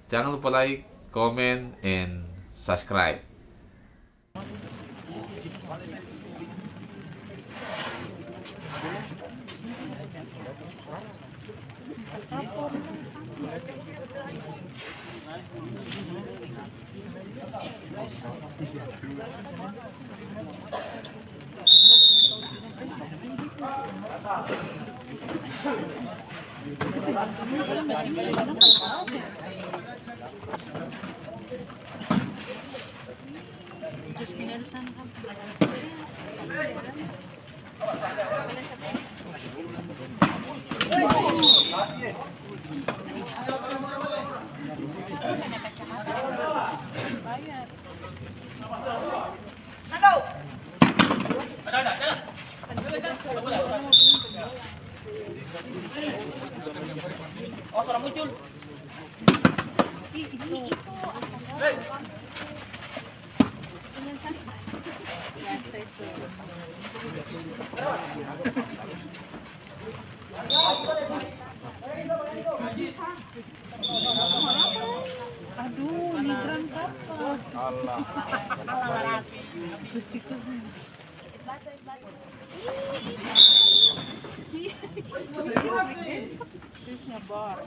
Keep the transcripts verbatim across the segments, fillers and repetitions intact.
Jangan lupa like, comment, and subscribe. Aduh, ini berangkat. Allah. Gusti Kusni. Es batu, es batu. Ih. Ih, nyabar.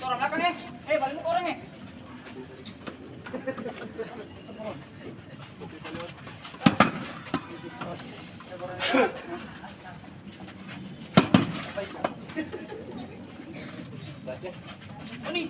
Orang belakang, eh. Eh, balik muka orang, eh. Oni.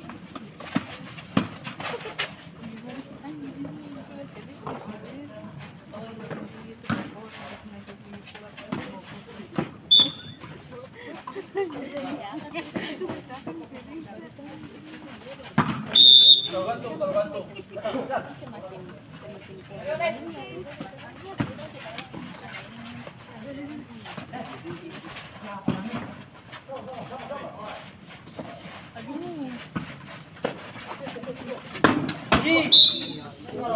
Aduh.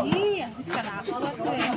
Ih, habis kanapa tuh ya?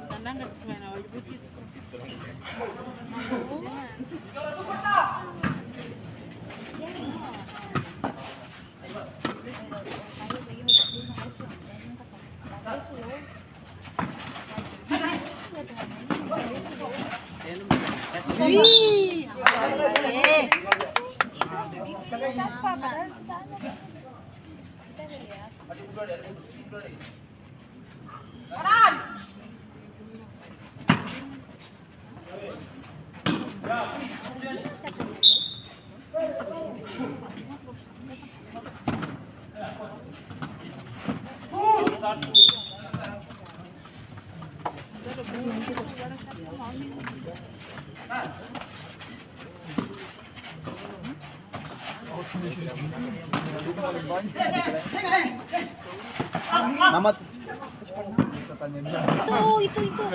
Tenang, kasi main baju putih. Nama tuh. Itu, itu, itu.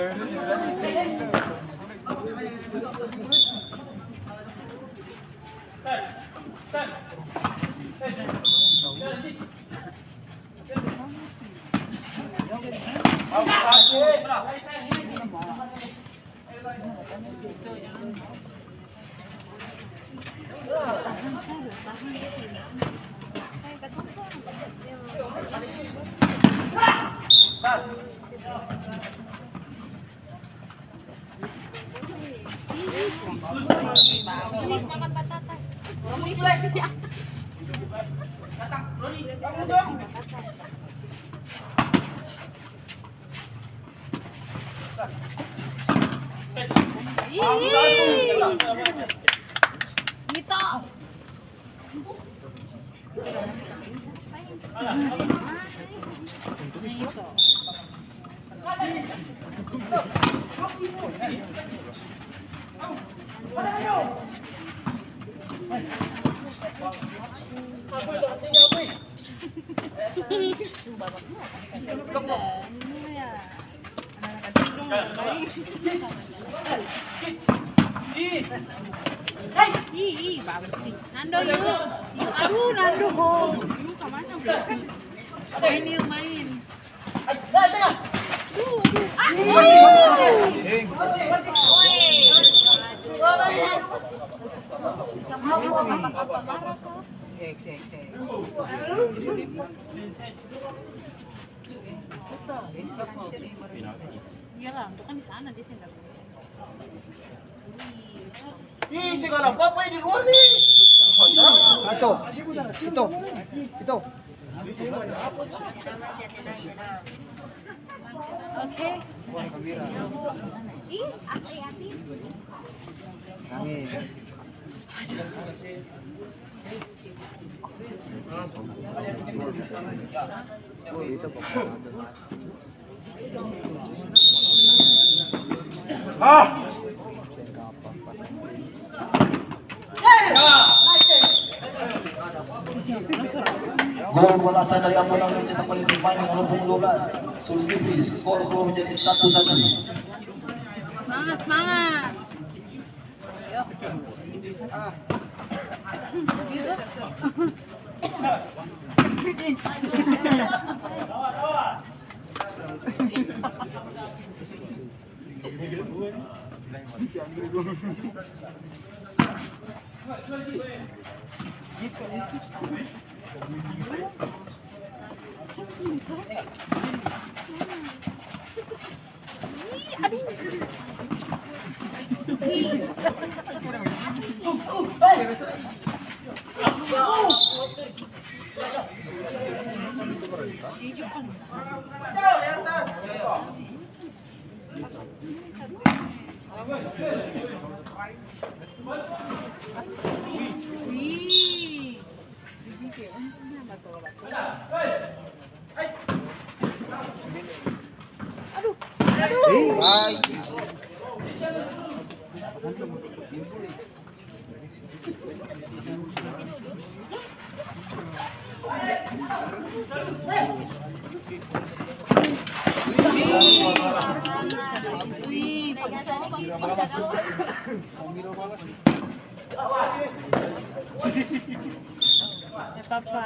Luis makan batatas. Luis masih di atas. Ih. Gitu. Ih, ih, bagus sih. Nando, yu. Yu, aduh, Nando. Yu, kamana? Main, yu, main. Duh, duh. Ah, ih. Woi. Kamana, apa, apa, apa, marah, kok? Iyalah, untuk kan di sana, dia sih nggak. Ih, segala apa di luar nih? Itu, itu, itu. Oke. Ih, hati-hati. Gol balasan dari Ambo Nang mencetak paling terbanyak, nomor punggung dua belas, Zulkifli, skor gol menjadi satu satu. Semangat, semangat. Papa.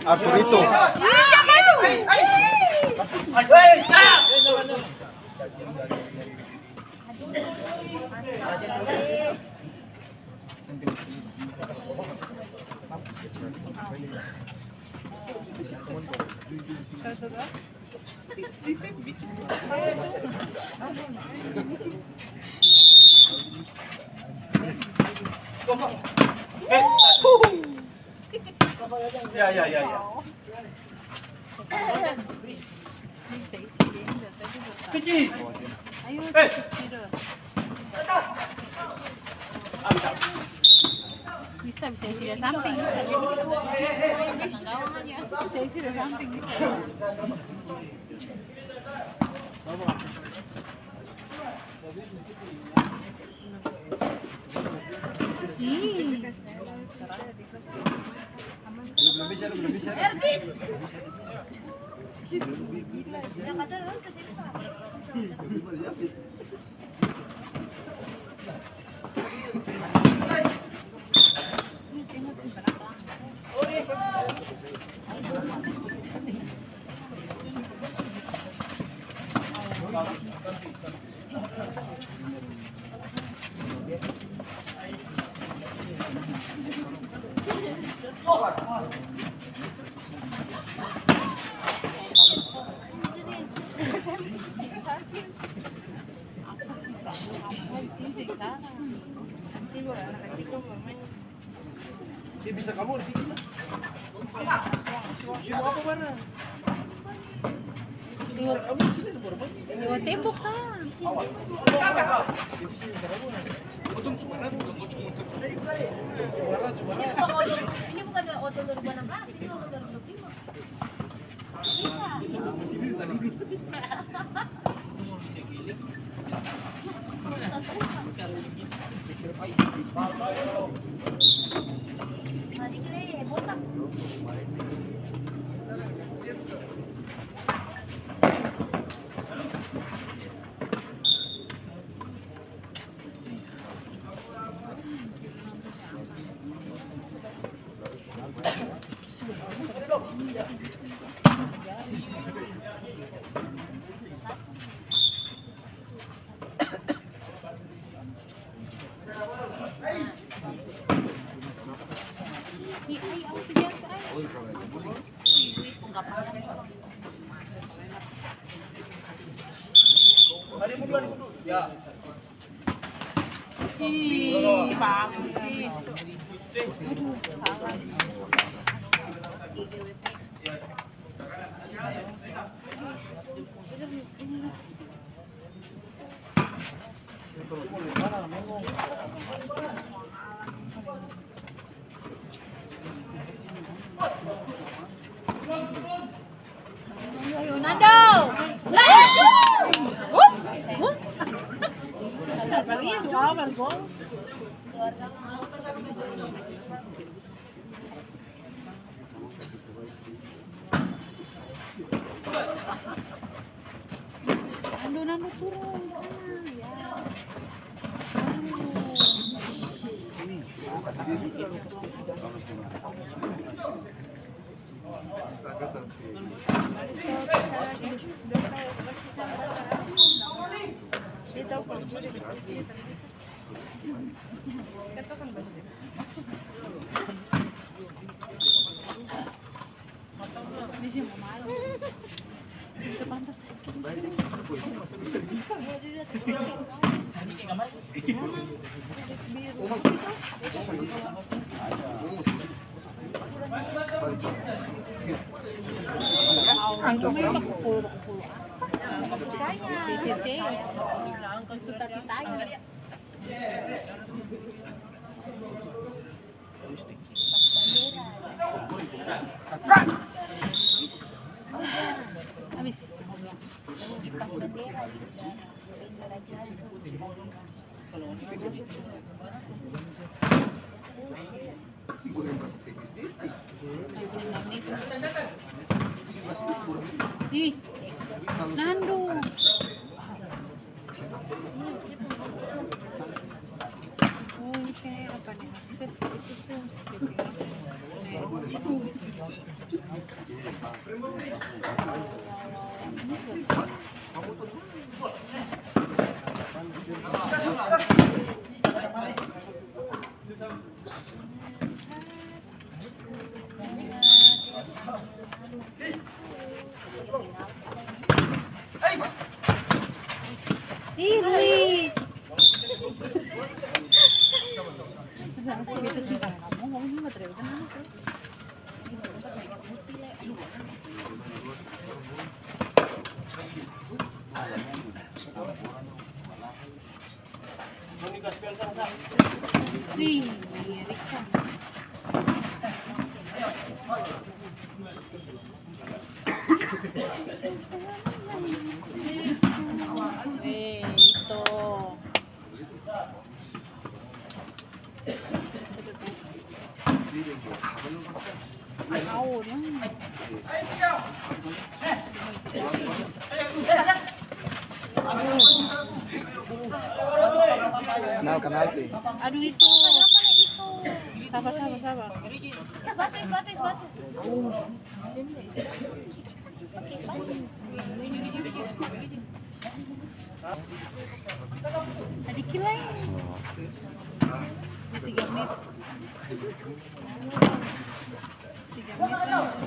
Arturito. Ya, ya, ya, ya. Ini bisa isi dia, ini udah tadi udah. Ayo, tidur. Bisa, bisa isi dari samping, bisa. Belakang gawang aja. Bisa isi dari samping, bisa. Ih. Ervin! Dia bisa kaluar di sini. Dia mau apa, mana? Dia bisa kaluar di sini, ada baru main. Lewat tembok, sayang. Di sini. Dia bisa kaluar. Untung cuma ratu, untung cuma satu. Cuma ratu, cuma ratu. Ini bukan oto dua ribu enam belas, ini oto dua ribu dua puluh lima. Ih, bagus sih. Aduh, salah. Ayo, Nando. Lah. Huh? Huh? Suara gol. Nando, Nando, turun. Ah, ya. Aduh. Angkong ini mah kumpul-kumpul. Itu tadi tayang. Habis. Kipas bendera gitu. Ih, Nando. Oh, ini kayak apa nih? Akses ke itu tuh. Ih, Luis. Nih, Rika. Eh, itu. Kenal, kenal, Pi. Aduh, itu. Sabar, sabar, sabar. Es batu, es batu, es batu. Tadi kilai. Tiga menit. Tiga menit.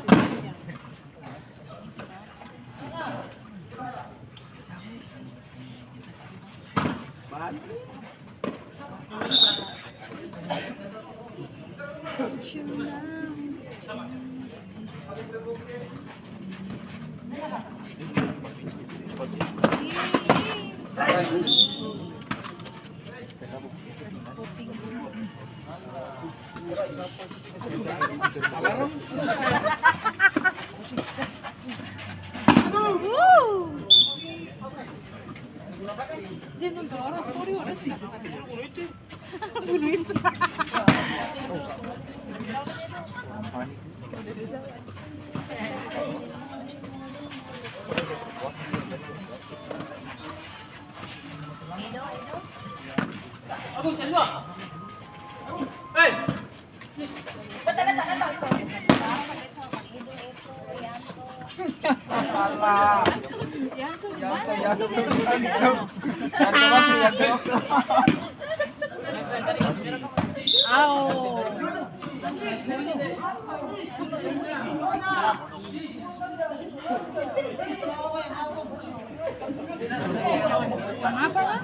Apa, Bang?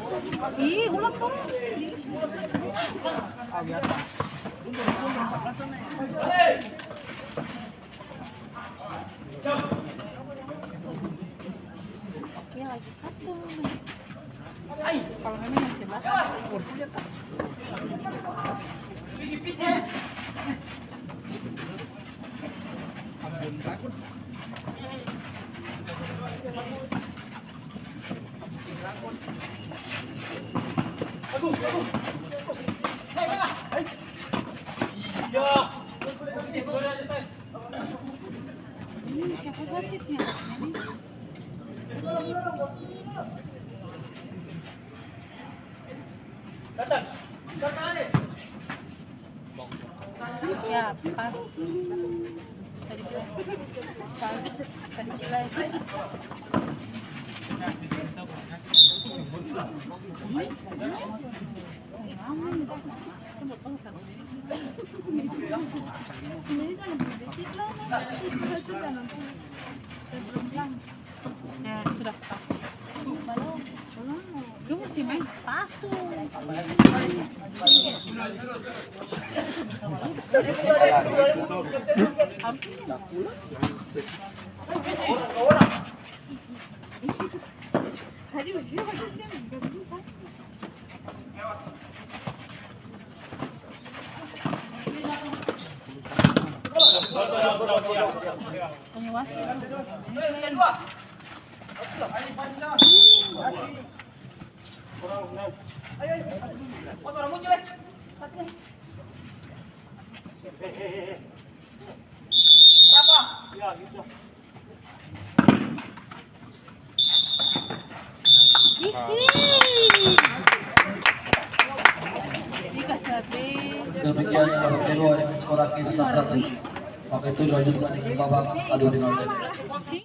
Ih, ulang, Bang. Oke, lagi satu. Kalau memang yang sebelah sana. Ini siapa wasitnya? Ya, pas. Tadi bilang. Ya, sudah pas. Belum, belum. Dulu sih main pas tuh. Tadi usia Demikian babak kedua dengan skor akhir satu satu. Maka itu dilanjutkan dengan babak adu penalti.